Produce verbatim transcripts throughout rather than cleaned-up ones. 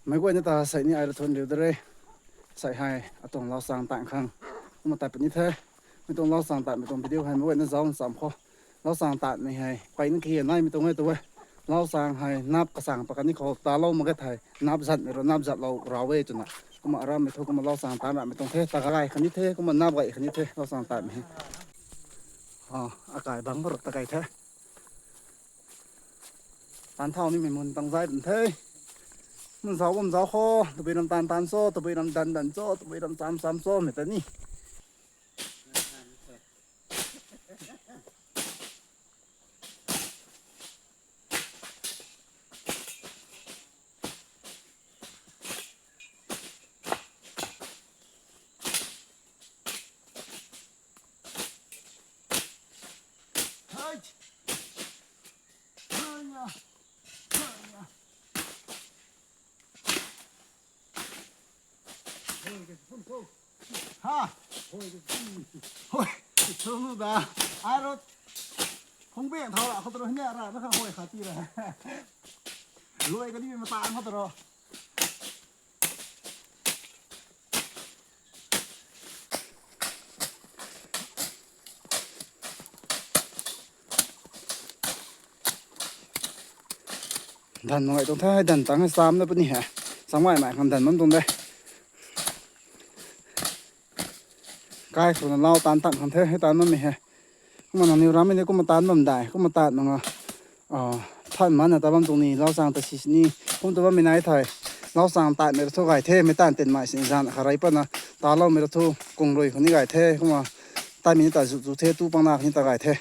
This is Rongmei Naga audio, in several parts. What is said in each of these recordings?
Meic guayna ta sei ni ai la thuan riu de re. Sei hei atuang lauchang taanv khang kumna tat puni the. Mi tuang lauchang taanvmei tuang video hei meic guayna zauc nchamc khou. Lauchang taanvmei hei peyna ki naimei tuang e tu e. Lauchang hei nap kachang pat kani khou talou mak ge thei nap zatmei rui nap zatlou ra e twna. Kumna arammei thu kumna lauchang taanv ramei tuang the, ta gay khatni the, kumna nap gay khatni the lauchang taanvmei. A, akai bang rui ta kai the. Taanv thau nimei mun tang zay bam the. Mun zauc bam zauc khou, tabui ram taanv taanv cho, tabui ram danv danv cho, tabui ram cham cham cho mei ta ni. Ha. Hui, thu da. Ai rui. Khung beng thau ra khou tu rui hne ra na kha hui kha ti ra. Lui kani mei mata khou tu rui. Danv mak gay tuang the, danv tang hei cham na puni he. Cham gay mei khang danv bam tuang de. Kai khou na lau taanv tang khang the, hei taanv bammei he. Kumna nangniw rammei ni kumna taanv bam dai, kumna taanv mak nga. Than mana ta bam tuang ni, lauchang ta si sini. Kum ta bammei nai thei. Lauchang taanvmei ra thu gay the, mei taanv tin mai sini zan kha rey patna. Taloumei ra thu kung rui khou ni gay the, kumna taanvmei ni ta zu zu the, tu pang na khou ni ta gay the.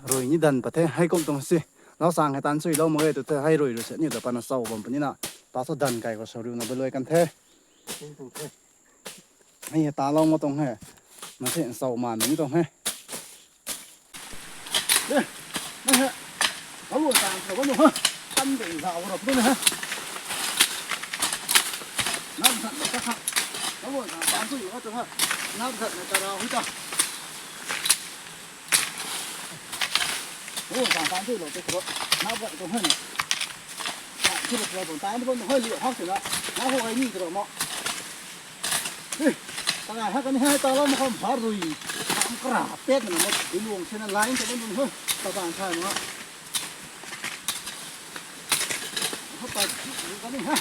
Rui ni danv pat the, hei kum tuang si. Lauchang hei taanv chuilou mak ge tu the, hei rui rui se ni ta patna chau bam puni na. Ta thu danv kai khou sau riuna baluai kan the. Hei talou mak tuang he. Na the chau man ni tuang he. E, na he. Kaluan taanv khou bam nu ha. Kan de zau ra puni na ha. Nap zat na ta ha. Kaluan taanv taanv chuilou tu ha. Nap zat na ta ra hui ta. O, taanv taanv chuilou tu khou. Nap zat tu ha na. Taanv chuilou tu taanv tu bam nu hei liu hak sina. Na khou hei ni tu ra mo. E, ta nai ha kani hei talou mak kham bharui. Kam kara pet na mo, di luang sina line ta bam nu hei. Ta taanv sa na. Hop ta, di kani ha.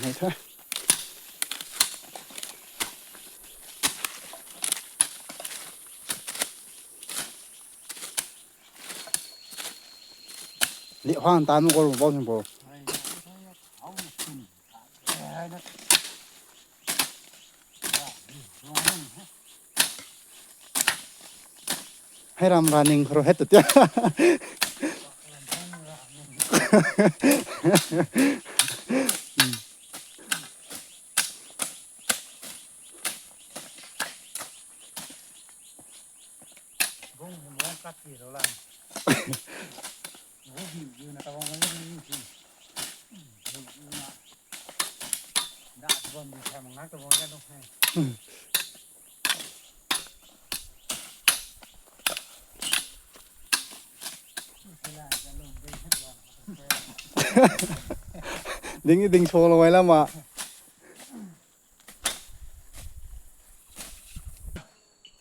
Hei the. Liu hang tan nu ko lung bau sin bo. Hei ram running khou rui hei tu tia. Bung ni mong kat ti lo lang. Bung hiu hiu na kabang bang ni si. Hiu hiu na. Da bam ni sa mangak kabang ka dong hai. Ding ding solo wai lama.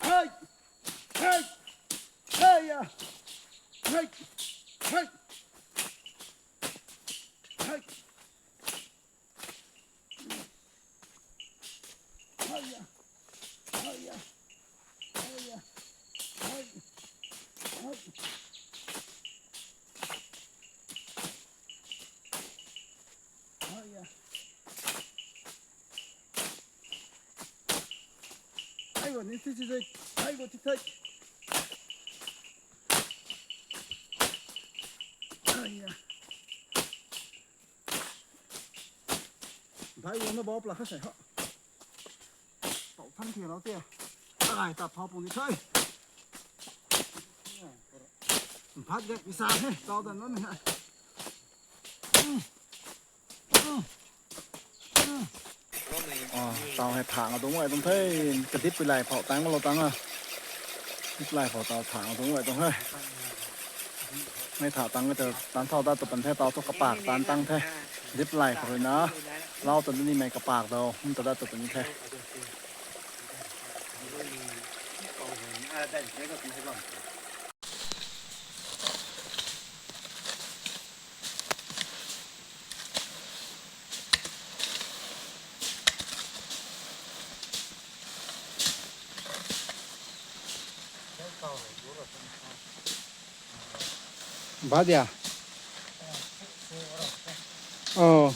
Hey! Hey! Hey! Ya! Hey! Hey! Hey! Hey! Ya! Hey! Ya! Hey! Hey! Hey! Ni ti ti zai. Hai go ti thai. Ai ya. Dai wo na bau pla kha sai ha. Tau than thia lo te. Ai ta phau pung ni thai. Phat ge ni sa he. Tau dan na ni. Tau hei thang adung ai tuang the, kadip pi lai phou tang lo tang a. Dip lai phou tau thang adung ai tuang the. Mei tha tang ta tan thau da tu pan the, tau thu kapak tan tang the. Dip lai phou na, lau tu ni mei kapak dau, hum ta da tu pan the. Ba dia. Oh.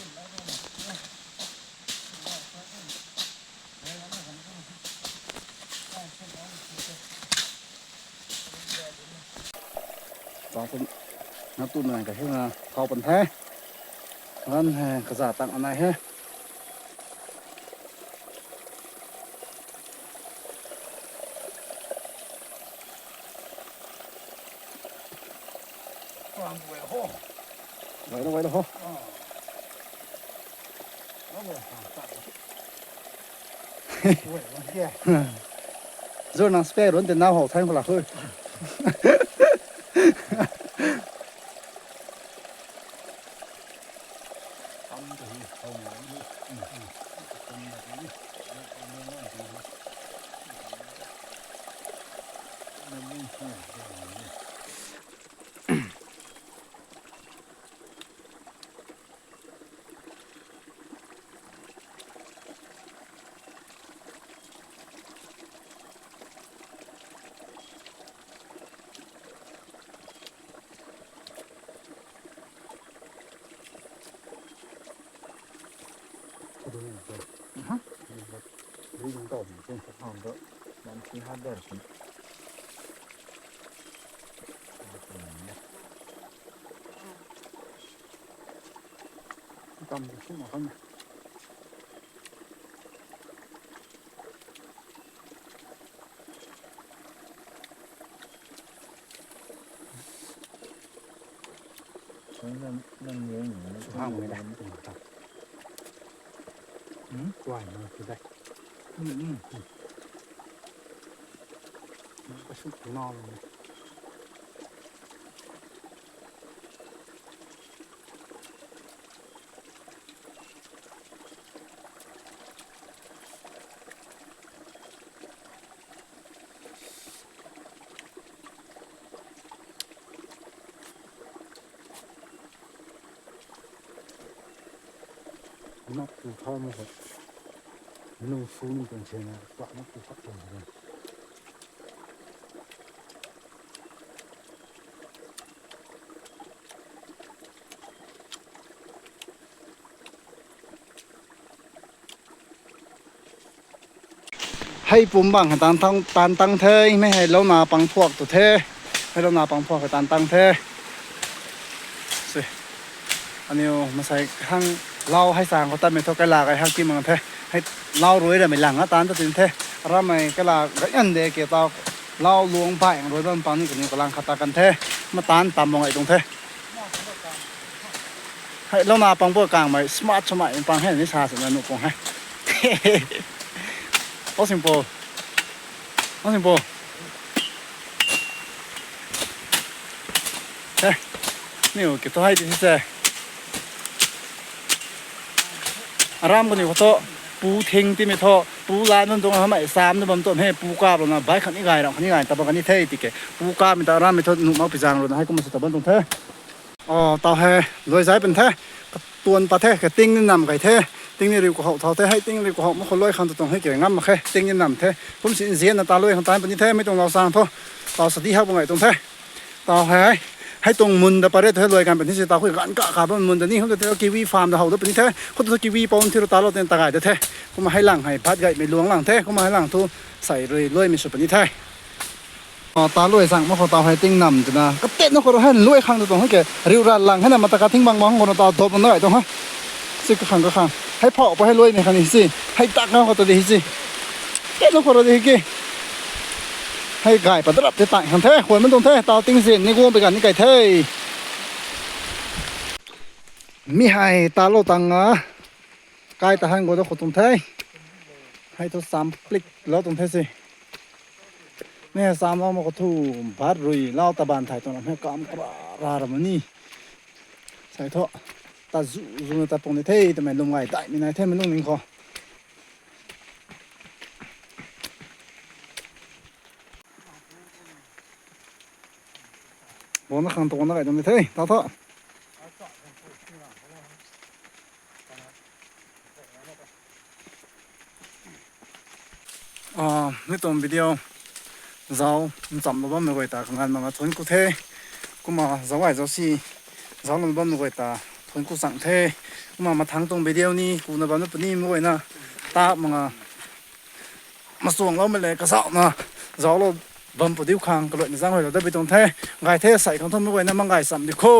Tau tu na tu na ka hi na thau pan the. Ngan he kaza tang anai he. Wai lo, wai lo ho. Zur nang spek run te nau hou thaeng khou la khu. Nak tu thau mo khat. Lung su ni kan chena, pak nak tu pak kan chena. Hei pum bang hei tan tang, tan tang the, mei hei louna pang phuak tu the. Hei louna pang phuak hei tan tang the. Se. Aniu masai hang lau hei sang khou tatmei thu kaila kai hak ti mang the. Hei lau rui ramei lang a tan ta tin the. Ramei kaila kai an de ke tau. Lau luang bai ang rui bam pang ni kaniw kalang khat ta kan the. Ma tan tam bang ai tuang the. Hei, louna pang bo kangmei, smart swmei pang hei, ni sa swna nuh pang hei. How simple. How simple. Hei, niu ki thu hei ti se. Aram kaniw khou thu, pu thing timei thu, pu lan bam tuang hamei, sam na bam tuang hei, pu kap runa, bai khat ni gay ram, khat ni gay, tabang khat ni the, tiki. Pu kapmei ta, arammei thu, nuh mak pi zang runa, hei kumna sa tabang tuang the. O, tau hei, luai zai pan the. Katuan pat the, kating ni nam kai the. Ting ni riu kahou thau the, hei ting riu kahou mak khou luai khang tu tuang hei kira ngam mak khe. Ting ni nam the. Kum si nzian na ta luai khang tan puni the, mei tuang lau sang thu. Tau sa di hak bam ngai tuang the. Tau hei, Hei tuang mun da pare tu hei luai kan puni si ta khui ganv ka ka bam mun da ni hum da the kiwi farm da how da puni the. Khou tu kiwi pau thi ru ta lou ten ta gay da the. Kumna hei lang hei phat gaymei luang lang the. Kumna hei lang thu sei rui luaimei sw puni the. A, ta luai zang ma khou tau hei ting nam twna katet na khou hei luai khang da tuang hei ke riu ran lang hei na mata ka thing bang bang khou na tau dop na gay tuang ha. Si kakhang kakhang hei phau pa hei luaimei khang ni si. Hei tak na khou ta di si. Tet na khou ra di ki. Hei gay pa darap te tai khang the, khuan man tuang the, tau ting zin ni guang pi gan ni kai the. Mi hei ta lou tang a, kai ta han gu da khou tuang the. Hei thu sam plik lou tuang the si. Mi hei sam lou ma khou thu bat rui lau ta ban thai tuang lam hei kam kra ra ra ma ni. Sai thu ta zu zu na ta pung ni the, twmei lum gay daimei nai the, mei lung ning khou. Bang na khang tuang na gay tuang ni the, ta thu. Mi tuang video zauc nchamlou bammei guay ta kanganv mak na thuanc ku the. Kumna zauc ai zauc si zauclou bammei guay ta thuanc ku chang the. Kumna mathangc tuang video ni kuna bam na puni mei guayna ta mak na machuangloumei le kazauhna zauclou bam pu diu khang kaluaina zaeng huailou da bi tuang the. Gay the, sei khang thu mei guayna mang gay cham di kho.